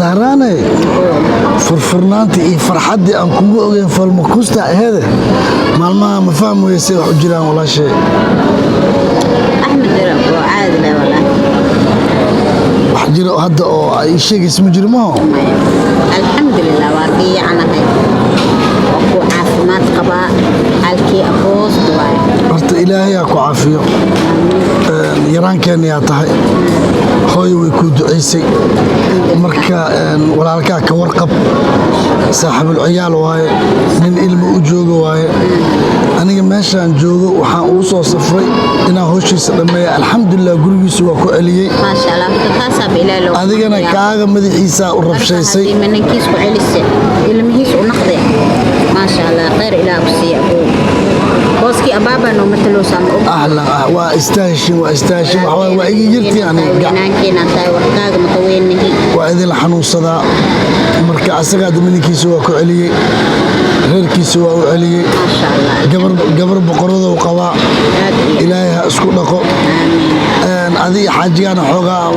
Dahraane, furfurnaantii iyo farxaddii aan kugu ogeyn falmakusta aheede maalmaha ma fahmi weysay wax u jiraan, walaashay? Axmed jira oo caadi leh, walaahi. Wax jira oo hadda oo ay ii sheegaysa ma jiro, maho? Maya, alxamdulilah, waa fiicanahay, waa ku caafimaad qabaa, xaalkii aboost waaye. Horta Ilaahay ha ku caafiyo. Yaraankeenna yaa tahay, hooyo way kuu ducaysay. Marka walaalkaa ka warqab, saaxiibul ciyaal waaye, nin ilmo u joogo waaye. Aniga meeshaan joogo waxaan ugu soo safray inaan howshiisa dhammeeya. Alxamdulilah, gurigiisa waa ku celiyey. Maasha Allah, horta taasaaba Ilaahay loogu Adigana mahadiyaa. kaaga madaxiisaa u rabshaysay. Marka haddii manankiis ku celise, ilmihiis u naqde, maasha Allah, khayr Ilaah ku siiya. Abuu booskii abaabaa noo mataloosaa, ma og? Ahlan ah, waa istaaheshin, waa istaaheshin. Waxaa waaye, waa iga yartii aniga. Weynaankeena tahay, warkaaga makaweynahi. Waa idinla xanuunsadaa. Marka asagaa maninkiisa waa ku celiyey, reerkiisa waa u celiyey. Maasha Allah. Gabar, gabar boqoradou qabaa. Aad iyo Ilaahay ha isku dhaqo. Aamiin. Adiga xaajigaana xoogaa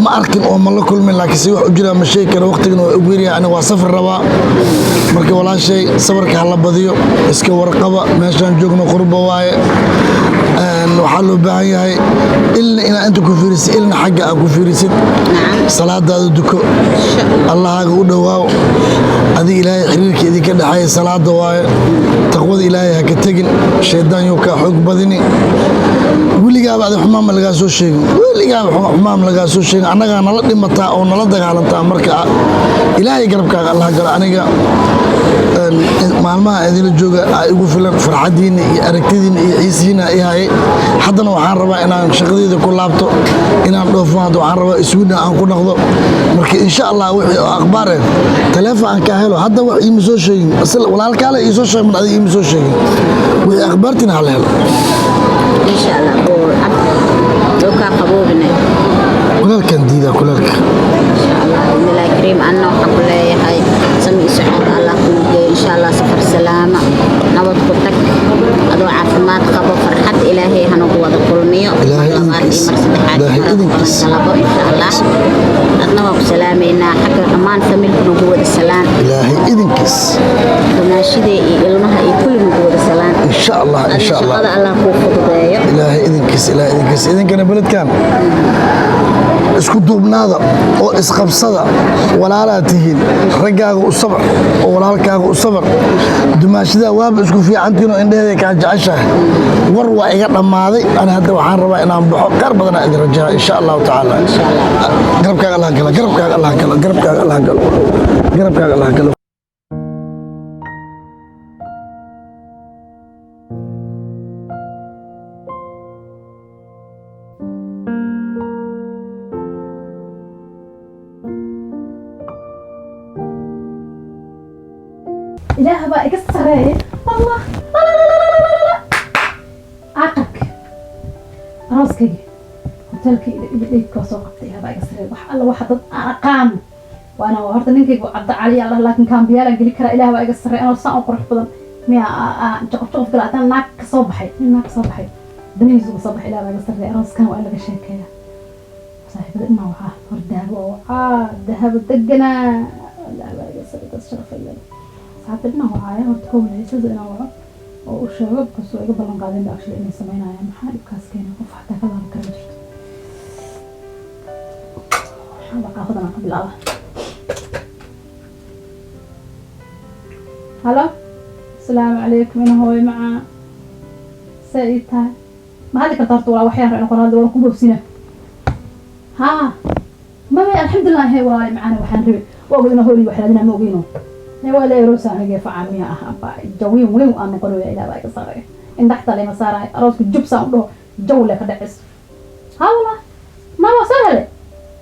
ma arkin oo ma la kulmin, laakiin si wax u jiraa ma sheegi kara. Waqtigana waa ugu yaryahay, aniga waa safar rabaa. Marka walaashay, sabarka ha la badiyo, iska warqaba. Meeshaan joogno qurba waaye. Waxaa loo baahan yahay ilna inaa inta ku fiirisid, ilna xagga aa ku fiirisid. Salaadaada duko. Insha Allah. Allahaaga u dhowaaw. Adiga Ilaahay xiriirka idinka dhexeeya salaada waaye. Taqwada Ilaahay ha ka tegin, shaydaan yuu kaa xoog badini. Weligaaba adi xumaan ma lagaa soo sheegin, weligaaba xumaan ma lagaa soo sheegin. Annagaa nala dhimataa oo nala dagaalantaa. Marka Ilaahay garabkaaga Allah galo. Aniga maalmaha idinla jooga aa igu filan, farxadiinna iyo aragtidiinna iyo xiisihiinna i hayay. Haddana waxaan rabaa inaan shaqadeyda ku laabto, inaan dhoofo. Hadda waxaan rabaa Iswiidna aan ku noqdo. Marka insha Allah wixii oo akhbaar eh taleefon aan kaa helo. Hadda wax iima soo sheegin, walaalkaale ii soo sheeg, adiga iima soo sheegin. Wixii akhbaartiina hala helo. Insha Allah, oo cab oo kaa qaboobina. Kulaalkan diidaa, kulaalka. Insha Allah, bismillahi kariim. Anna waxaan ku leeyahay sami sacaad Allah kuu geeyo, insha Allah. Safar salaama, nabad ku tag, adoo caafimaad qabo, farxad Ilaahay hanagu wada kulmiyo. Ilaahay Mar labaad iyo idinkiis. mar saddexaad iyo Ilaahay mar idinkiis. kalabo, insha Allah. Adna waa ku salaameynaa, xagga dhammaan familka nagu wada salaan. Ilaahay idinkiis. Dumaashidee iyo ilmaha iyo kulli nagu wada salaan. Insha Allah. Adna Insha Allah. shaqada Allah kuu fududeeyo. Ilaahay idinkiis, Ilaahay idinkiis. Idinkana beledkan isku duubnaada oo isqabsada, walaalaa tihiin. Raggaaga u sabr oo walaalkaaga u sabr. Dumaashadaa waaba isku fiicantihiin oo indheheeda kaa jeceshahay. War waa iga dhammaaday. Ani hadda waxaan rabaa inaan baxo. Qaar badanaa idin rajaa, insha Allahu tacaala. Insha Allah. Garabkaaga Allah galo, garabkaaga Allah galo, garabkaaga Allah galo, garabkaaga Allah galo. Ilaah baa iga sareeya. Allah, la aqalka arooskayga, hotelka iyo dheydka waa soo qabtay. Ilaah baa iga sareeya. Wax alla waxa dad aan aqaan waana horta ninkaygu Cabdi Cali Allah, laakiin kaambiyaalaan geli karaa. Ilaah baa iga sareeya, anoo saan u qurux badan miya joqof joqof gala? Haddana naag ka soo baxay, nin naag ka soo baxay, danihiisu ka soo baxay. Ilaah baa iga sareeya, arooskan waa in laga sheekeeya. Saaxiibada inaa waxaa hor dahabo oo wacaa dahabo deganaa. Ilaah baa iga sareeya, dad sharafay leh. Asxaabta dhinaa wacaaya. Horta kow xiisada inaan waco oo u sheego, because waa iga ballan qaadeen ba actually inay sameynayaan. Maxaa dhibkaas keenay? Qof xataa ka laaban kara ma jirto. Waxaan waqaafadan aan ka bilaaba. Halo, asalaamu calaykum. Ina hooyo macaa, see ii tahay? Ma hadli karta horta walaa? Waxyaan rabaa in qoraal waan ku boobsina. Haa, maya, alxamdulilah. He walaali macaana, waxaan rabay waa ogay inaa hooli wax raadinaa, ma ogeyno. Ne waa la erosa aniga facamiya ah aba jawiin weyn aan noqonayo. Ilaah baa iga saaraya, indhaxta lema saaraya. Arooska jubsaan u dhaho, jaw le ka dhacis. Haa walaa, ma waa soo helay,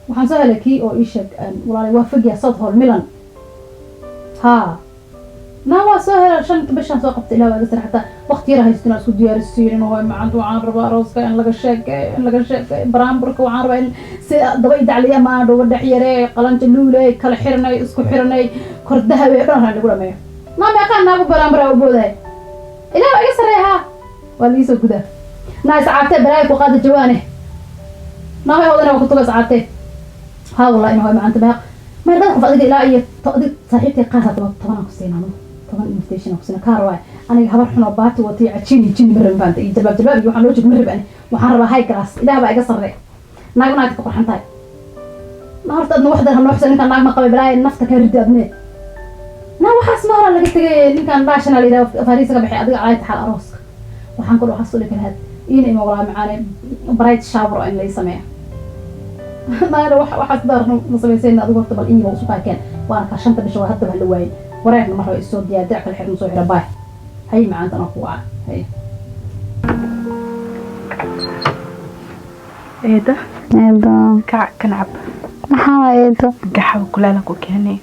waxaan soo helay kii oo ii sheeg walaalay, waa fogya, South Hall Milan. Haa, ma waa soo helay, shanta bishaan soo qabtay. Ilaah baa iga sare, xataa waqti yar haysto inaan isku diyaarisiin. Inuu hooyo macanta, waxaan rabaa arooska in laga sheekeeyo, in laga sheekeeyo baraamburka. Waxaan rabaa in si daba idacliya maan dhuba dhex yaree qalanja luuley kala xiranay, isku xiranay kor dahabee dhan raa lagu dhameeyo. Naa meeqaan naagu baraambara u boodaay? Ilaah baa iga sareeya. Haa, waa liisoo gudaa. Naa iscaabtee balaayo ku qaada jawaane. Naa hoy hodane waa ku tuga iscaabtee. Haa wallah, in hooyo macanta meeq Ma dhowr qof adiga ilaa iyo adig saaxiibtay qaasa 10 ku siinaa, 10 invitation ku siinaa kaar waay. Aniga habar xun oo baati watay, cajiin iyo jin ma rabin, fahamtay? Iyo jalbaab jalbaab iyo waxaan loo jeed ma rabin. Ani waxaan rabaa high class. Ilaah baa iga sarreeya, naag naagta ka qurxan tahay. Ma horta adna waxdan ha noo xusan, ninkaan naag ma qabay, balaaya nafta kaa ridi adnee. Na waxaas ma hora laga tegay, ninkaan dhaashana la yidhaha Fariisa ka baxay. Adiga calaayta xaal arooska waxaan ku dhaho waxaas u dhigi lahayd iina ima walaa macaane bride shower oo in la ii sameeyo. Naana waxaas daarna ma samaysayna. Adigu horta bal in yaba usu kaakeen waana kaa 5-ta bisha waa haddaba hala waayay. Wareerna ma rabo, isoo diyaar, dirac kala xirna, soo xira. Baay, hay macaanta, anaa ku waca, hay. Eeda. Eedo. Kac kan cab. Maxaa waa, eedo? Gaxaw kulaalan ku keenay.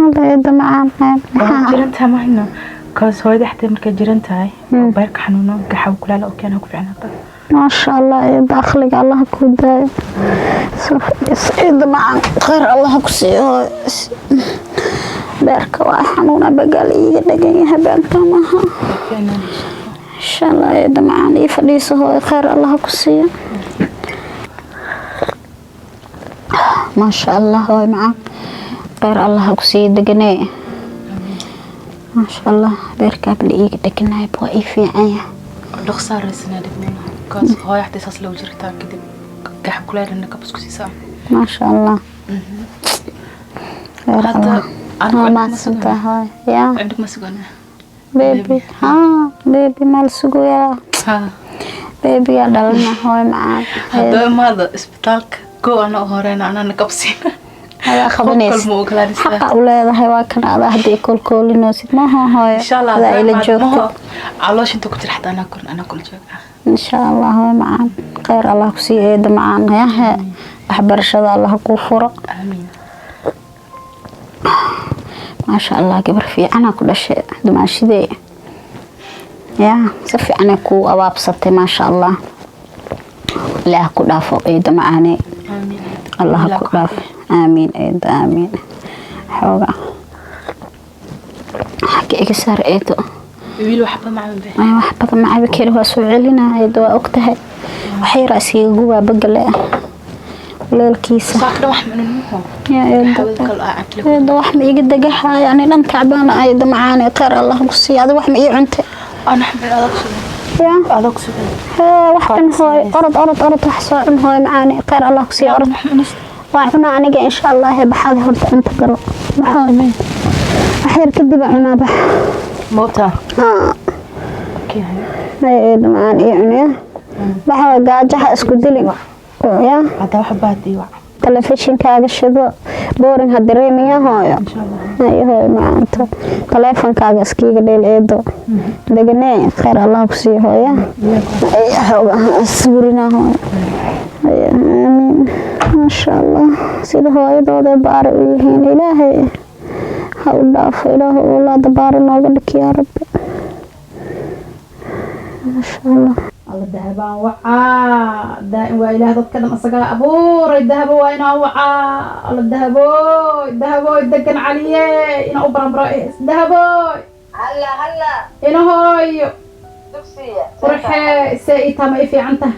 Alla, eedo macaan. Waa maxaa? Jiran tahay mahayno kaas hooyada xataa markay jiran tahay oo beerka xanuuno, gaxaw kulaala oo keena ku fiicnaata. Maasha Allah, eedo, aqliga Allah kuu daayo. Soo fadhiiso, eedo macaan, khayr Allah ku siiyo. Hooyo, beerka waa xanuuna, bagaal iiga dhagan yahay, beenta maaha. Insha Allah, eedo macaan, ii fadhiiso hooyo, khayr Allah ku siiyo. Maasha Allah, hooyo macaan, khayr Allah ku siiyo. Deganee, maasha Allah, beerkaa bal iiga dheganahay, waa ii fiican yahay. Dhaqsaa raysanaa dhibmina kaas hooyo xataa saas loo jirtaa kadib gaxaw kulaalana kabas ku siisaa. Maasha Allah, khayr Hadda Allah. anigu waa cunug ma mahadsantahay sugana. Hooyo yaa. Cunug ma sugana. Baby, haa, baby maal sugayaa. Ha. Babygaa dhalana, hooyo macaan. Haddaba imaada isbitaalka koo ana horeyna anana kabsiina. Adaa qabanaysid. Qof kalma ogolaanaysaa. Xaqa u leedahay, waa kan adaa haddii koolkoolinoosid maaha hooyo. Insha Allah. Adaa ila joogto. Caloosha inta ku jira xataa anaa kor anaa kula jooga. Insha Allah, hooyo macaan, khayr Allah ku siiyo, eeda macaan, yahe waxbarashada Allah kuu furo. Aamiin. Maasha Allah, gabar fiicanaa ku dhashay dumaashidee, yaa si fiicanay kuu abaabsatay. Maasha Allah, Ilaah ku dhaafo, eeda macaane. Aamiin. Allah Ilaah ku ku dhaafo. Aamiin, eedo, aamiin. Xooga xagga iga saar, eedo. Wiil waxba macaan be. Ay, wax badan ma cabi kari, waa soo celinaa, eedo, waa ogtahay. Wax yaraa iskaga gubaa bagale kuleelkiisa. Saaka dhan wax macunin muxuu. Yaa eedo. Xawada kale aa cabtile. Eedo, wax ma iga degahayo, ani dhan tacbaana. Eedo macaane, khayr Allah ku siiyo. Adi wax ma ii cuntay? Ana wax macun adag sugan. Yaa. Adag sugan. Hee, wax cun hooy, orod orod orod, wax soo cun, hooy macaane, khayr Allah ku siiyo, orod. Wax cunista. Waa cunaa aniga insha Allah. Hee, baxaadi horta, cunto galo. Maxaa wax yar kadib aa cunaa, bax. Moota. Haa. Okay. Hay, eedo macaan, ii cunaya baxa, waa gaajaha isku dilin ya. Hadda wax baad ii wac. Telefishinkaaga shido, boring ha dareemaya, hooyo. Insha Allah. Hay hooyo macaanto, taleefonkaaga iskiiga dheel, eedo deganee, khayr Allah ku siiyo, hooya. Ay, xooga isburinaa, hooyo. Ay, aamiin. Maasha Allah, sida hooyadooday baari u yihiin, Ilaahay ha u dhaafo. Ilaahu owlaada baari nooga dhig, yaa Rabbi. Maasha Allah. Alla, dahabaan wacaa daa'im waa Ilaah dadka dhan isagaa abuuray. Dahabo waa inaan wacaa. Alla, dahabooy, dahabooy, degan caliye inaan u baranbaro. Dahabooy. Halla halla. Ina hooyo. Dugsiya. Qurxee, see ii taama, ii fiican tahay?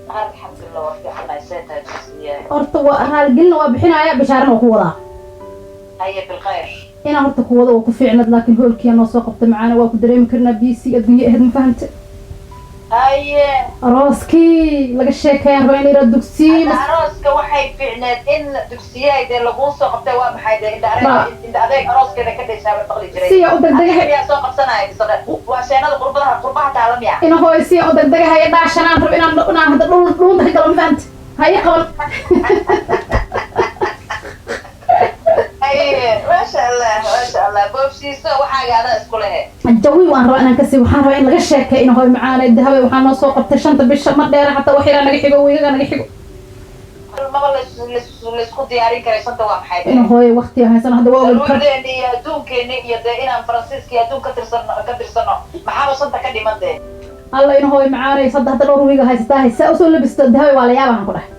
Alxamdulilah, waa fiicanahay. See tahay, dugsiya? Horta waa raaligelina waa bixinaya, bishaarana waa ku wadaa. Haya, bilkhayr. Inaan horta ku wado waa ku fiicnad, laakiin hoolkiia noo soo qabta macaana, waa ku dareemi karnaa bc adduunye ahayd, ma fahante? Haye. Arooskii laga sheekeeyaan rabaa in la yidhaha dugsiyi. Hadda arooska waxay fiicneed in dugsiyay dee laguu soo qabtay. Waa maxay dee indha Ba- adeeg indha adeeg arooskeeda ka dhashaa maqli jiray. Siya u degdegahay. Adiga miyaa soo qabsanaya mise waa sheenada qurbadaha qurbaha taala miya? Ina hooyo, siya u degdegahaya dhaashanaan rabo inaan hadda dhul dhuunta ka galo, ma fahante? Ha ii qaban. Haye, maasha Allah, maasha Allah, boobsiiso waxaaga adaa isku lehe. Jawi waan rabaa inaan kasii, waxaan rabaa in laga sheekeeyo. Ina hooyo macaane, dahabay, waxaa noo soo qabtay 5-ta bisha, ma dheera xataa, wax yaraa naga xigo, wiigaga naga xigo. Maba laysku diyaarin karay 5-ta, waa maxay Ina dee? hooyo, waqtiga haysan hadda waa ogeyd Daruureena iyo adduunkeena iyo dee inaan Faransiiska iyo adduun ka tirsan ka tirsano, maxaaba 5-ta ka dhiman dee? Alla, ina hooyo macaanay, sadda hadda dhowr wiiga haysataa, haysaa usoo labisto, dahabay, waa la yaabahan ku dhahay.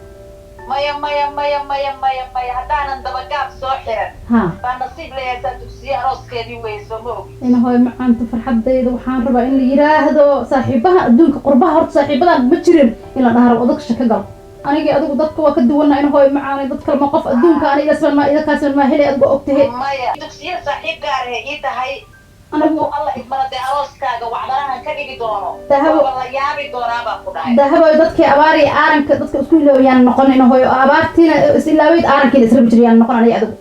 Maya maya maya maya maya maya, haddaanan dabagaab soo xiran ha baa nasiib leeyahay dugsiye arooskeedii weyso, ma ogi. Ina hooyo macaanta, farxadayda waxaan rabaa in la yiraahdo saaxiibaha adduunka qurbaha, horta saaxiibadan ma jirin in la dhaha rabo odagka shaka galo. Anigii adigu dadka waa ka duwanaa in hooyo macaanay dad kale ma qof adduunka aniga isban ma idinkaasban ma helay adigu ogtahe. Maya, dugsiya saaxiib gaar ah ii tahay. Anigu Alla idmana dee arooskaaga wacdarahan ka dhigi doono. Dahabo. Waaba la yaabi doonaa baan ku dhahay. Dahaboy, dadkii abaar iyo aaranka dadka isku ilaawayaan noqon in hooyo abaartiina is ilaaweyd aarankiina israbi jirayaan noqon aniga adigu.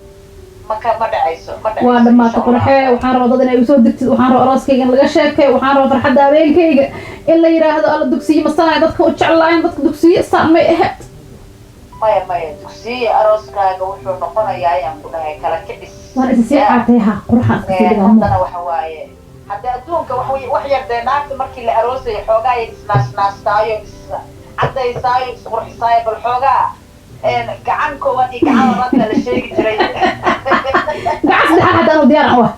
Maka ma dhacayso, ma dhacayso. Waa dhammaatay. Insha Allah. Qurxee, waxaan rabaa dad inay usoo dirtid, waxaan rabaa arooskayga in laga sheekeeyo, waxaan rabaa farxadda habeenkayga in la yidhaahdo alla dugsiye masanay dadka u jeclaayen dadka dugsiye saan may ahayd. Maya, maya, dugsiya arooskaaga wuxuu noqonayaa ayaan ku dhahay kala kicis. Waan isa sii caatay ha qurxaan iska sii dhigaa. Haddana waxa waaye hadda adduunka wax wax yar dee naagta markii la aroosayo xoogaa ay isnaasnaastaayo, is cadaysaayo, isqurxisaayo, bal xoogaa gacan koowaad iyo gacan labaad baa la sheegi jiray. Gacan saddexaad hadda anu diyaar aan u ah.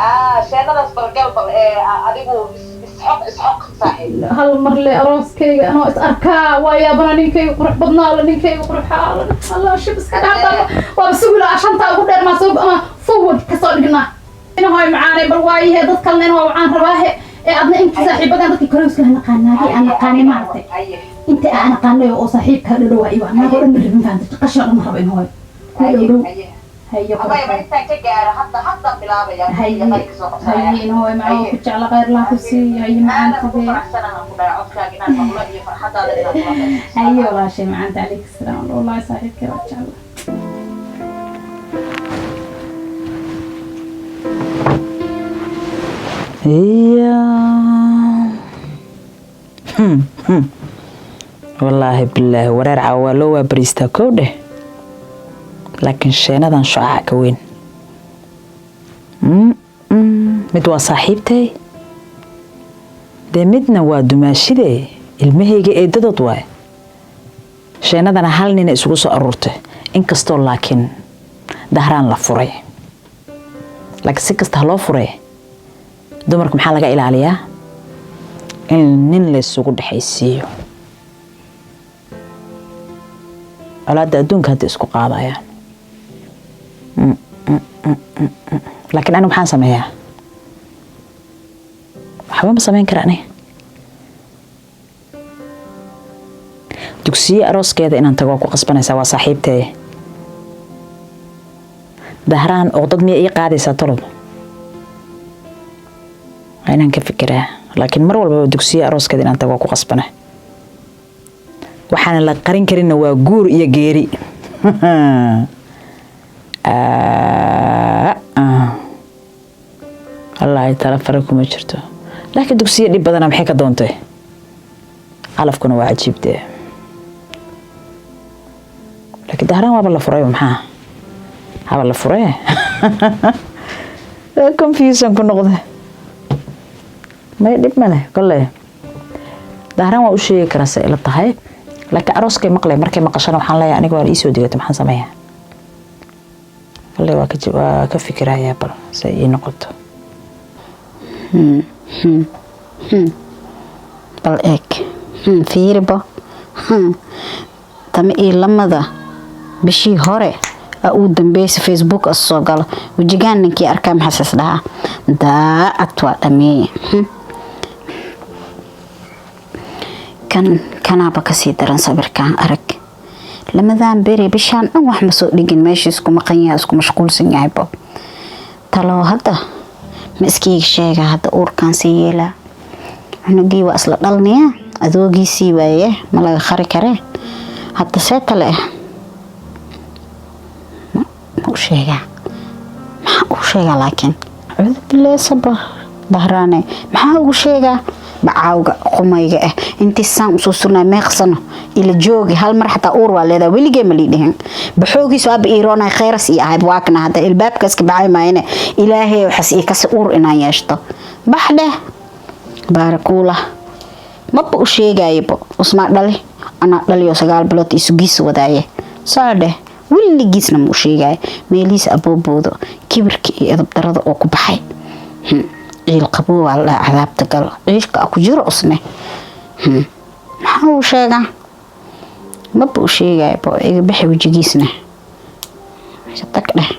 Ah, sheenadaas balgal bal ee adigu isxoq isxoq saaxiib. Hal mar le arooskayga anoo is arkaa waa yaabana ninkayga qurux badnaa alla ninkayga quruxaa alla shib iska dhaafta waaba sugi lahaa shantaa ugu dheer maa soo ama forward kasoo dhignaa in hooy macaanay bal waayahe dad kalena in waa wacaan rabaahe ee adna inta saaxiibadan dadkii korowska naqaanaagay aan naqaanay maaragtay. Haye. Inta aan naqaanay oo saaxiibka dhadhow iyo naagoo dhan ma rabin fahamta qashin oo dhan ma rabo in hooy ku Haye. dhow dhow. Haye. Haye. Amaya ma Qurux. Intaan ka gaaro hadda haddaan bilaabaya. Haye. Qalin kasoo qabsanaya. Haye in hooy macaan ku jecla khayr laha ku siiyo haye macaan. Aadan ku qabee faraxsanahan ku dhahay codkaaga inaan maqlo iyo farxadaada inaan kula qaybsado. Haye walaashay macaanta, calayka salaam, wallahi saaxiibkay waa jecla. Iya. Wallaahi bilaahi wareer caawa waa loo waabariistaa kow dheh, laakiin sheenadan shucaac ka weyn. Mid waa saaxiibtay dee, midna waa dumaashidee ilmahayga eedadood waay. Sheenadana hal nina isugu soo aruurtay, inkastoo laakiin dahraan la furay, laakiin si kasta ha loo furay dumarka maxaa laga ilaaliyaa? In nin laysugu dhexaysiiyo colaadda adduunka hadda isku qaadayaan. Laakiin aniga maxaan sameeyaa? Waxba ma samayn kara aniga. Dugsiye arooskeeda inaan tago waa ku qasbanaysaa, waa saaxiibtee. Dahraan oo dad miya ii qaadaysaa tolob? Waa inaan ka fikiraa, laakiin mar walbaba dugsiye arooskeeda inaan tago waa ku qasbana. Waxaana la qarin karinna waa guur iyo geeri. Ah, ah. Wallaahi tala fara kuma jirto, laakiin dugsiye dhib badana maxay ka doontay? Calafkuna waa cajiib dee, laakiin dahraan waaba la furay. Maxaa haba la furee? Confusion ku noqde. May, dhib male kolle dahraan waa u sheegi karaa se ila tahay, laakiin arooskay maqlay. Markay maqashana waxaan leeyahay aniga waa iisoo digata. Maxaan sameeyaa? Kolle waa ka fikirayaa bal se ii noqoto. Bal eeg, fiiribo tama iyo lamada bishii hore aa ugu dambeysa Facebook as soo galo wejigaan ninkii arkaa maxaas is dhahaa daacad waa dhameeye. Kan kanaaba kasii daran sawirkan arag lamadan beri bishaan dhan wax ma soo dhigin, meesha isku maqan yahay, isku mashquulsan yahaybo. Talo hadda ma iskiiga sheega hadda uurkaan sii yeelaa? Cunugii waa isla dhalnayaa, adoogiisii waaye, ma laga qari karee. Hadda see tale ah? Ma u sheegaa? Maxaa u sheegaa? Laakiin cuudu bilaahi sabar dahraane, maxaa ugu sheegaa? Bacaawga qumayga ah intii saan usoo surnaa meeqsano ila joogi hal mar xataa uur waa leedahay weligee ma lii dhihin. Baxoogiis waaba iiroonay khayras ii ahayd waakna hadda ilbaabkaas ka baxay maayne. Ilaahay waxaas ii kasi uur inaan yeeshto. Bax dheh baarakuula, maba u sheegaybo usmaa dhali anaa dhaliyo 9 bilood isugiis wadaaye soo dheh. Weligiisna ma u sheegaayo meelihiis abooboodo kibirka iyo edab darada oo ku baxay. Ciil qaboo waa la dhahaa cadaabta gal ciilka a ku jiro usne. Maxaa uu sheegaa? Maba u sheegaybo, iga bixi wejigiisna iga tag dheh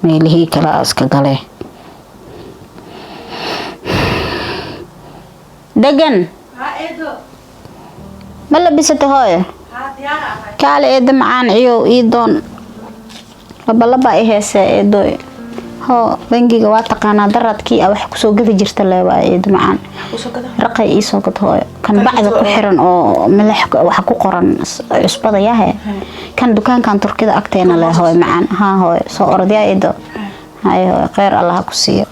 meelihii kale aa iska galee. Degan ma labisatay hooyo? Kaale eedda macaan, ciyow ii doon. Labalaba i heesee eedoy. Hoo, bangiga waa taqaanaa, daradkii a wax kusoo gadi jirta leewaa, eedo macaan. Raqay ii soo gad, hooyo. Kan bacda ku xiran oo milax waxa ku qoran, cusbada yahe. Kan dukaankan Turkida agteena leh, hooyo macaan. Haa hooyo, soo orodyaa eedo. Hay hooyo, kheyr Allah ha ku siiyo.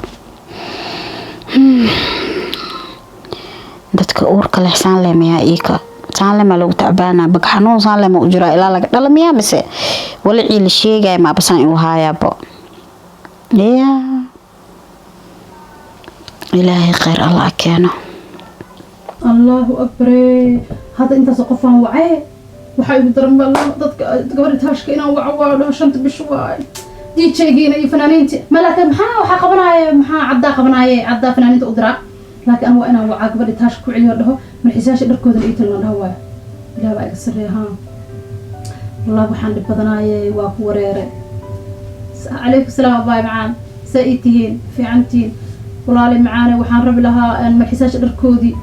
Dadka uurka leh saan leh miyaa? Iika saan leh maa lagu tacbaanaa? Bag xanuun saan leh ma u jiraa ilaa laga dhala miyaa, mise walicii la sheegaya maaba saan igu haayaabo? Ya Ilaahay, kheyr Allah keeno. Allahu akbare, hadda intaas qofaan wacay, waxaa igu daran baa dadka gabadha taashka inaan waco, waa dhaho shanta bisho waay, DJ-giina iyo fanaaniinta ma, laakiin maxaa waxaa qabanaaye, maxaa caddaa qabanaaye, caddaa fanaaniinta u diraa, laakiin anigu waa inaan wacaa gabadha taashka ku celiyo, dhaho marxiisayaasha dharkoodan ii talina, dhaho waay. Ilaah baa iga sarreeya. Haa wallah, waxaan dhib badanaaye, waa ku wareere. Calaykum salaam abaay macaan, saa ii tihiin? Fiicantihiin walaali macaane? Waxaan rabi lahaa marxiisayaasha dharkoodii.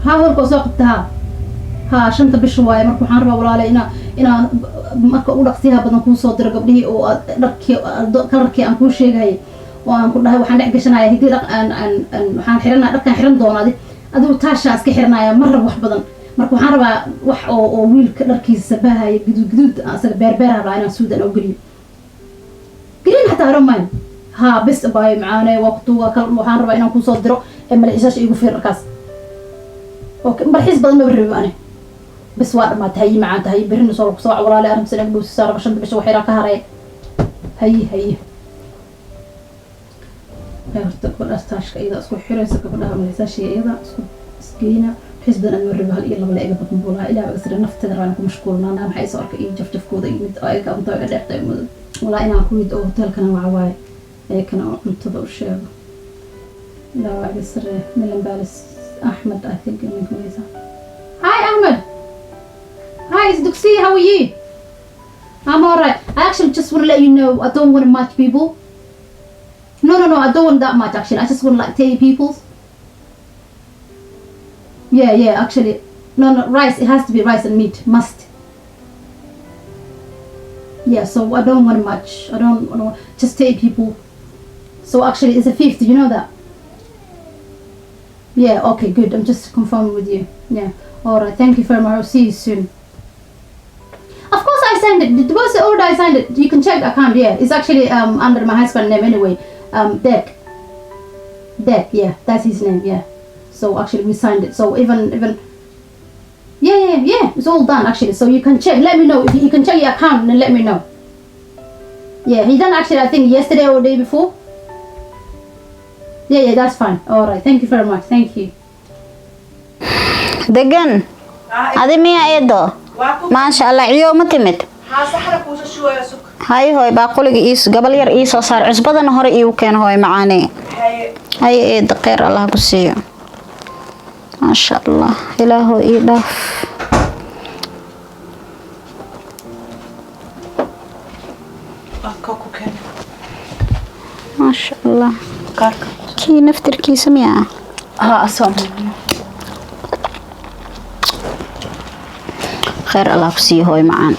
Haa, holka oo soo qabta. Haa haa, shanta bisha waaye. Marka waxaan rabaa walaale inaa marka ugu dhaqsiyaha badan kuu soo diro gabdhihii oo aad dharkii kalarkii aan kuu sheegayay oo aan ku dhahay waxaan dhex gashanaya hidii dhaq aan aan aan waxaan xiranaya, dharkaan xiran doona adigu taashaan iska xiranaya, ma rabo wax badan. Marka waxaan rabaa wax oo wiilka dharkiisa sabahaya, guduud guduud, asaga beer beer rabaa inaan suudan u geliyo, green xataa I don't mind. Haa bes abaayo macaane, waa kutuuga kal, waxaan rabaa inaan kusoo diro ee malxiisaasha iigu fiir dharkaas. Okay, malxiis badan maba rabi ani, bes waa dhamaatay. Hayi macaan, hayi, berrina soo kusoo wac walaale, arrinta inaga dhowsisaa raba, shanta bisha wax yaraa ka haray. Hayi hayi. Horta gabadhaas taashka iyada isku xiraysa, gabadhaha malxiisaasha iyada isku isgeyna. Xiis badan aan ma rabi, hal iyo laba la iga badan buu lahaa. Ilaah baa isra nafteeda rabaa ku mashquulnaa, maxay soo arkay iyo jafjafkooda iyo mid ayaga unta iga dheertay muddo walaa inaan ku yid oo hotelkana waxa waaye ayakana oo cuntada u sheego. Ilaah waa iga sare. Milan Balis Ahmed, I think ninka magaciisa. Hi Ahmed. Hi, it's Duxi. How are you? I'm alright. I actually just want to let you know I don't want much people. No, no, no, I don't want that much actually. I just want like 30 people. Yeah, actually. No, no, rice. It has to be rice and meat. Must. Yeah, so I don't want much. I don't just 30 people. So actually it's a 50, you know that? Yeah, okay, good. I'm just confirming with you. Yeah. Alright, thank you very much. I'll see you soon. Of course I signed it. The deposit order, I signed it. You can check the account, yeah. It's actually under my husband name anyway. Dek. Dek, yeah, that's his name, yeah. So actually we signed it. So even yeah, it's all done actually. So you can check. Let me know if you can check your account and let me know. Yeah, he done actually, I think yesterday or day before. Yeah, that's fine. All right, thank you very much. Thank you. Degan adi miya eedo? Maasha Allah, ciyo ma timid? Hay hooy, baaquliga ii gabal yar ii soo saar, cusbadana hore iigu keen, hooy macaane. Hay eedo, kheyr Allah ku siiyo. Maasha Allah, Ilaahow ii dhaaf. Ka ku keen. Maasha Allah. Kaarka. Kii naftirkiisa miyaa? Haa, asoo. Kheyr Allah ku siiyo, hooy macaan.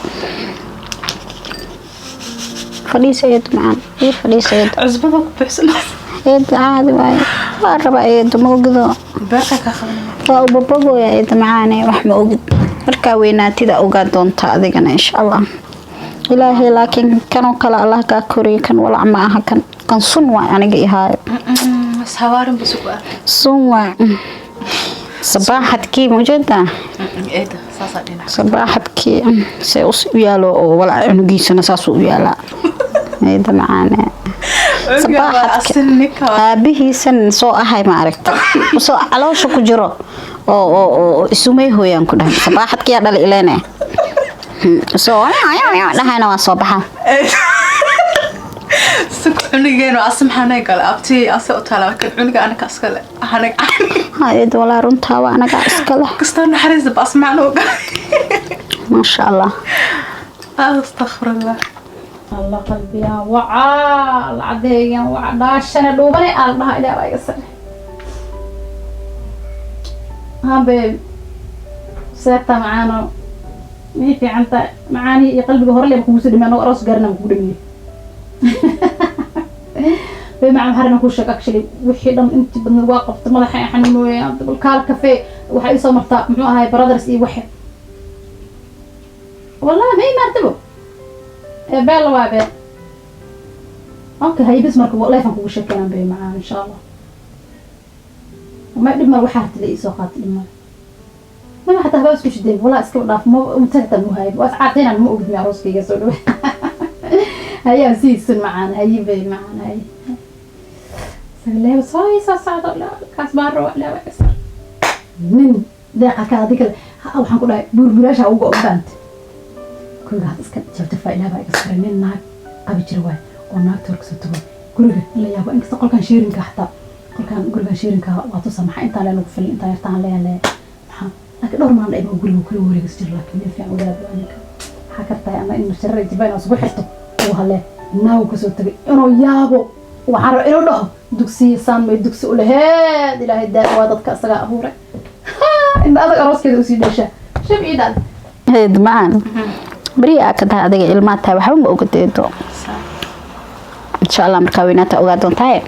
Fadhiisa eedo macaan, ii fadhiisa eedo. Cusbada ku buuxsanaysa. Eedo, caadi waaye, waa rabaa eedo, ma ogido. Beerka ka qabanaya. Waa ubabagooya eedo macaane, wax ma ogid, markaa weynaatida ogaa doonta adigana insha Allah. Ilaahay laakiin kanoo kale Allah kaa koriyo. Kan walac ma aha, kan sun waay aniga ihaayo. Hawaarin bas ku ah. Sun waay sabaaxadkii mujeedaa. Eeda saasaa dhinac. Sabaaxadkii see u yaalo oo walac cunugiisana saasuu u yaalaa, eeda macaane. Sabaaxadka aabihiisan soo ahay, ma aragta, soo caloosha ku jiro oo isumay hooyaan ku dhahay sabaaxadkiyaa dhala ileene soo dhahayna waa soo baxa. Suk cunugeenu asa maxaa gala abti asa u taala kan cunuga anaka iskale anag. Ha eed, walaa runtaa, waa anagaa iskale. Kastoo naxariista bas macnuu galay. Maasha Allah. Astaqfirullah. Allah, qalbiyaan wacaa, la cadeeyaan waca, dhaashana dhuubane aa la dhahaa. Ilaah baa iga sare. Habe seeta macaano. Mii fiican tahay macaanii iyo qalbiga hore leba kugu soo dhimay, anagoo aroos gaarina ma kugu dhamiye. Bay macaan, waxaan rabaa kuu sheeg. Actually wixii dhan intii badan waa qabta, madaxa ay xanuunooya. Bal kaal cafe waxaa ii soo martaa, muxuu ahay, Brothers iyo waxe. Wallahi ma imaartabo ee beel waa beel. Okay, haye, bis marka live aan kugu sheekeynaan bay macaan, insha Allah. Ma dhib mal, waxaa hartida ii soo qaata, dhib male. Mama xataa habaa isku shideen, walaa iska dhaaf, ma unta xitaa mu hayo, waa iscaateenaan, ma ogid mi arooskayga soo dhawe. Hayaa siisun macaan, haye bay macaan, haye sagaleeba soo soo socdo. Kaas baan rabaa, ilaa waa isar nin deeqa ka adiga. Waxaan ku dhahay buurburaasha uga ogbaant guriga had iska jabtafa. Ilaah baa iga saray, nin naag qabi jira waay oo naagta hor kasoo tago guriga la yaabo. Inkasta qolkan sharing-ka, xataa qolkan gurigan sharing-ka waa tusa, maxaa intaan leen ugu filan, intaan yartaan leen le maxaa, laakiin dhowr maalin dhayba guriga kula wareegis jira. Laakiin nin fiican wadaad waa ninka. Maxaa kartahay ama in sharar jibaa inaa isugu xirto uu halee naagu kasoo tagay inuu yaabo. Waxaan rabaa inuu dhaho dugsiya saan may dugsi u laheed. Ilaahay daa waa dadka isagaa abuuray inta adag arooskeeda usii dhashaa shab ii dhal. Heed macaan, beri aa ka tahay adiga ilmaa tahay, waxba ma ogadeedo. Insha Allah markaa weynaata ogaa doontaaye.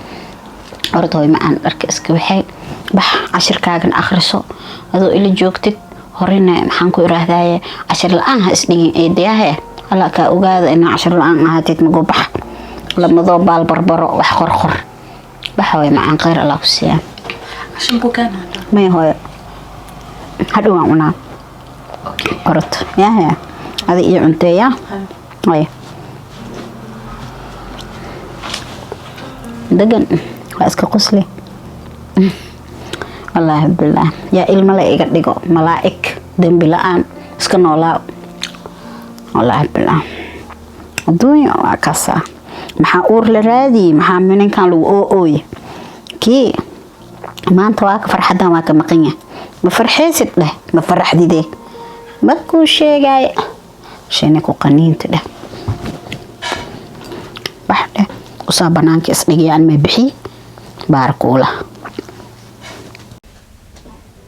Orda hooy macaan, dharka iska waxay, bax, cashirkaagan akhriso adoo ila joogtid. Horena maxaan ku iraahdaaye, cashir la-aan ha isdhigin eedayahe. Alla kaa ogaada inaa cashir la-aan ahaatid. Magu bax lamadoo baal barbaro wax qorqor. Baxa hooy macaan, kheyr Allah ku siiyaa. Cashan ku keenaa? May hooyo, hadhow waan cunaa. Orod yahe, adi iyo cunteeya ay degan waa iska qosli. Wallaahi bilaah, yaa ilmo la iga dhigo malaa'ig, dembi la-aan iska noolaa. Wallaahi bilaah, adduunya waa kaasaa. Maxaa uur la raadiyey? Maxaa ninkan lagu oo-ooye? Kii maanta waa ka farxadan waa ka maqan yahay. Ma farxaysid dheh, ma faraxdide, ma kuu sheegay shini ku qaniinta dheh, bax dheh, usaa banaanka isdhigayaan ma bixi baarkuula.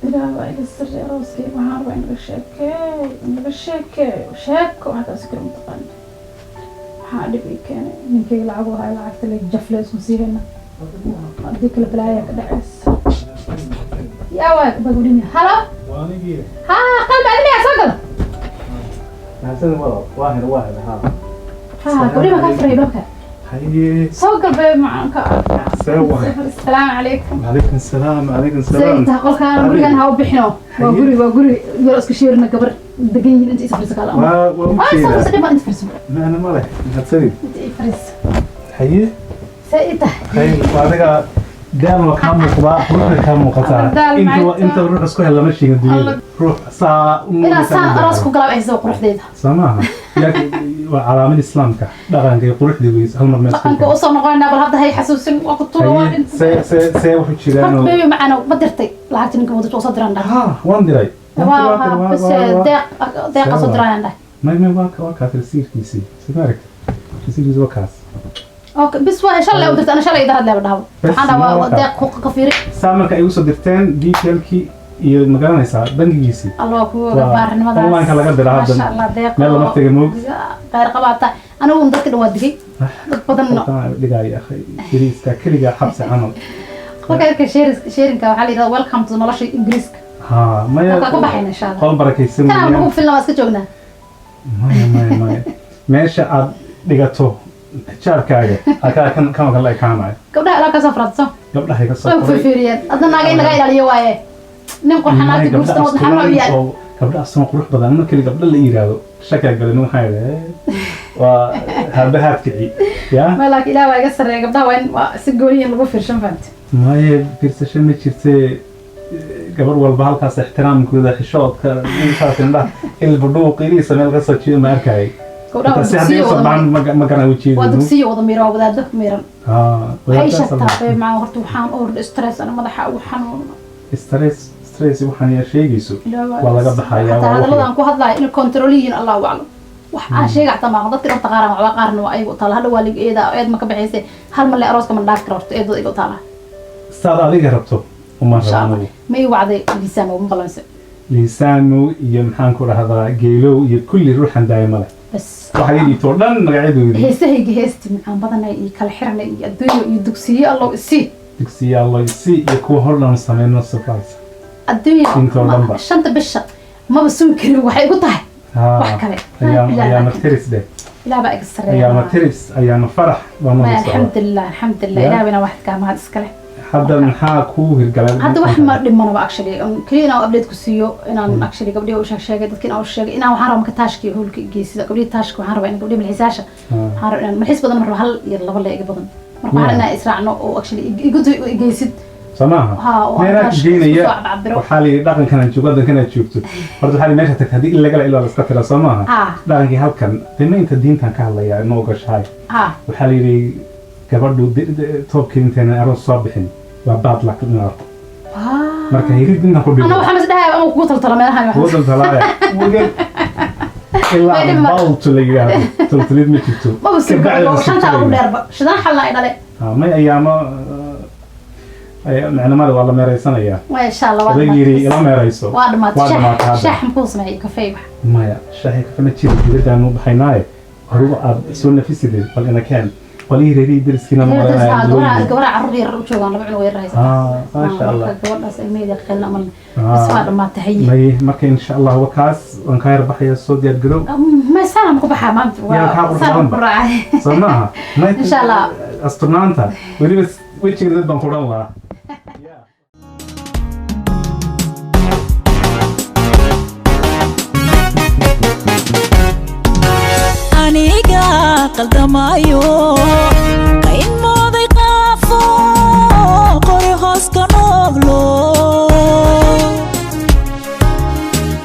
Ilaah baa iga sirray, arooskayga waxaan rabaa in laga sheekeeyo, in laga sheekeeyo sheeko. Waxaa taasi kale mataqaana maxaa dhib ii keenay? Ninkayga lacag u hayo, lacagta la jafle isku siihayna, haddii kale balaaya ka dhacaysa. Yaa waay bagudhimi? Halo, ha qalbi adimiyaa soo gala. Mahadsanid walaal, waa hel, waa hel, haa. Ha gudhima kaa furay dhabka. Haye. Soo gal bay macaanka. See waay? Asalaamu calaykum. Calaykum salaam, calaykum salaam. Sayta qolkaan gurigan ha u bixino, waa guri, waa guri yar isku sheerina, gabar degan yihiin. Inta is fariiso kala. Waa u waa soo jeedaa. fariiso, dhib inta fariiso. Maana male, mahadsanid. Inta i fariiso. Haye. See i tahay? Khayr, waa adiga daal waa kaa muuqdaa, quruxda kaa muuqataa. Daal inta macayta. Inta ruux isku hel lama sheegin dunyada ruux saa u inaa nuugaysa saan ma aroos daalo. Ku galaa haysa quruxdeeda. Soo maaha? Waa calaamad islaamka, dhaqanka iyo quruxda weys hal mar meel isku dhaqanka usoo noqonaa. Bal hadda hay xasuusin, waa ku tuura, waa Haye, dhinta. See wuxuu Horta jiraanoo baby macaan, ma dirtay lacagta ninka wadada usoo diraan dhahay? Ha, waan diray. Waan waa diray, waan ha diray, bas deeq deeqa soo dirayaan dhahay. May, waa kaas rasiidkiisii, soo ma aragtid? Rasiidkiisi waa kaas. Okay, bis waa shalay u dirtay, ana shalay idin hadlaya dhaho. Bas, waxaan dhahaa waa waa deeq ku ka fiiri. Saa marka ay igu soo dirteen detailkii iyo magaranaysaa bangigiisii. Allah waa kuwa Waa baarinimadaas. Online-ka laga diraa hadda. Masha Allah, deeq. Meel lama taga moog. Khayr qabaata, anigu dadka dhan waa digay, dad badan. Halkaan dhigaayo akhay ingiriiska keligaa xabsi camal. Marka arka sharing-ka waxaa la yidhahdaa welcome to nolosha Ingiriiska. Ha, maya. Halkaa ka baxayna insha Allah. Qol barakaysan Kana weeyaan. nagu filna, waa iska joognaa. Maya, meesha aad dhigato xijaabkaaga halkaa kan kama kala ekaanayo. Gabdhaha ilaa kasoo faraadso. Gabdhaha iga soo way ku koray. fiiriyeen adna naaga in laga ilaaliyo waaye, nin qurxan naagta gabdha guursan wadna xanuun u yaal. oo gabdha asturan qurux badan, markii gabdha la yiraahdo shakaa galin, waxaa yidhi waa habahaad kici ya. Ma laakiin ilaah waa iga sarreeya, gabdhaha waa in waa si gooniya in lagu fiirshan, fahamte? Maye, fiirsasho ma jirte. Gabar walba halkaas ixtiraamkooda, xishoodka, saas indhaha ilbadhuuq iliisa meel kasoo jeedo ma arkayay. Gabdhaha waa si haddii dugsiyo usoo wada baxan ma garan waa ujeedo. Dugsiyo wada miiran, waa wadaado miiran. Waxay sheegtaa bay macaan, horta waxaan oo stress ana madaxa ugu xanuun. Stress waxaan yaa sheegayso waa laga baxayaa. Xataa waa hadallada aan ku hadlayo inay control yihiin Allahu aclam. Wax aan sheega xataa maaha, dadka dhan taqaaraan waxba, qaarna waa ayagu taala. Hadha waa liga eeda, eed ma ka baxayse, hal mar le arooska ma dhaafi karo, horta eedada iga taala. Saad adiga rabto uma insha rabo Allah anigu. Ma ii wacday liisaan ma balanse? Liisaano iyo maxaan ku dhahdaa, Geelow iyo kulli ruuxan daaya male. Bas. Waxaa ii dhiibtoo dhan magacyadoodii. Heesahayga, heesti macaan badanay iyo kala xiranay iyo adduunyo iyo dugsiyo allow isii. Dugsiya Allah si iyo kuwa hordhan sameyno surprise. Adduunya. Intoo dhanba. Shanta bisha maba sugi karin, waxay igu tahay wax kale. Ayaama tiris dheh. Ilaah baa iga sarreeya. Ayaama tiris, ayaama farax baa noo socda. Alxamdulilah, alxamdulilah. Ya. Ilaah bina wax kaa mahad iskale. Hadda maxaa kuu hirgalay? Hadda wax ma dhimanaba actually. Kaliya inaan update ku siiyo, inaan actually gabdhihi u sheeg sheegay, dadki inaan u sheegay, inaan waxaan rabaa marka taashka iyo howlka geysida gabdhihi taashka. Waxaan rabaa in gabdhihi malxiisaasha, waxaan rabaa inaan malxiis badan ma rabo, hal iyo laba le iga badan. Marka waxaan rabaa inaan israacno oo actually igu igeysid. Soo maaha? Ha, oo meelaa ku taashka geynaya. isku soo cabcabiro. Waxaa la yidhi dhaqankan aan joogo, waddankan aad joogto, horta waxaa la yidhi meesha tagta haddii in lagala ilaa la iska tira, soo maaha? Ha. Dhaqankii halkan dee diintan ka hadlayaa ma ogoshahay? Ha. Waxaa la yidhi gabadhu toobkeed intaynan aroos soo bixin waa bad luck in la arko. Marka hirid intan ku dhigo. Ana waxaan is dhahay ama kugu taltalo meelahan. Kugu daltalaaya ilaa May dhima. balto la yidhaahdo toltolid ma jirto. Maba sugi Kabacdi karo la shantaa ugu sugtay. dheerba shidan xalna ay dhale. May ayaamo micnamada waa la meeraysanayaa. Waa insha Allah, waa Odayga yidhi dhamaatay. ila meerayso. Waa dhamaatay. Waa dhamaatay hadda. Shaah muxuu sameeyay? Kafee wax? Maya, shaahi kafe ma jiro, dibaddaanu baxaynaaye arugo aad soo nafisideed bal ina keen qolihii reerihii dariskiina ma malaynayaa. Gabadha gabadha carruur yar u joogaan, laba cunug yar haysa. Maasha Allah. Gabadhaas ilmaheeda qeylna amal bas, waa dhamaatay haye. May, marka insha Allah wakaas waan kaa yar baxaya, soo diyaar garow. Ma saan ku baxaa maanta? Yaa kaa qurux saan badan ku ba. raacay. Soo maaha? Insha Allah. Asturnaanta weliba wejiga dad baan ku odhan lahaa. Aniga qaldamayo qayn mooday qaafo qori hoos ka nooglo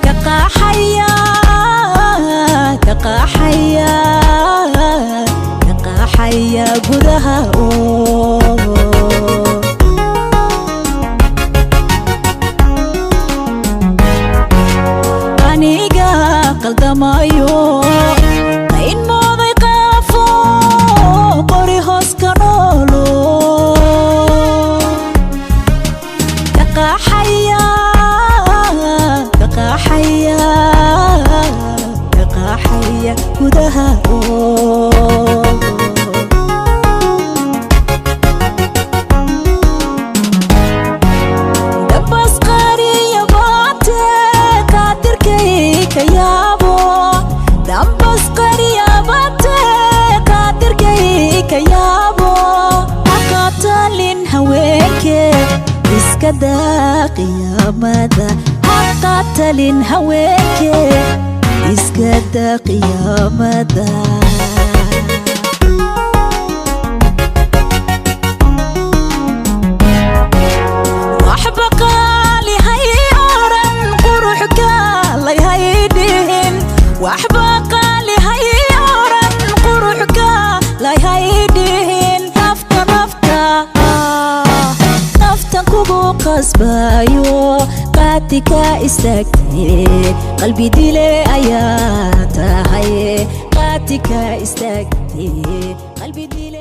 ka qaaxaya, ka qaaxaya, ka qaaxaya gudaha oo aniga qaldamayo qayn mooday qaafo qori hoos ka noolo ka qaaxaya, ka qaaxaya, ka qaaxaya gudaha oo dambas qariya baate qaadirkay ka yaabo, dambas qariya baate qaadirkay ka yaabo, haqatalin haweenke iska daa qiyaamada, haqatalin haweenke iska daa qiyaamada. Waxba qaali hay oran, qurux kaalay hay dhihin, waxba qaali hay oran, qurux kaalay hay dhihin. Nafta, nafta, naftan kugu qasbayo qaati ka istaagtay, qalbi dile ayaa tahay, qaati ka istaagtay, qalbi dile.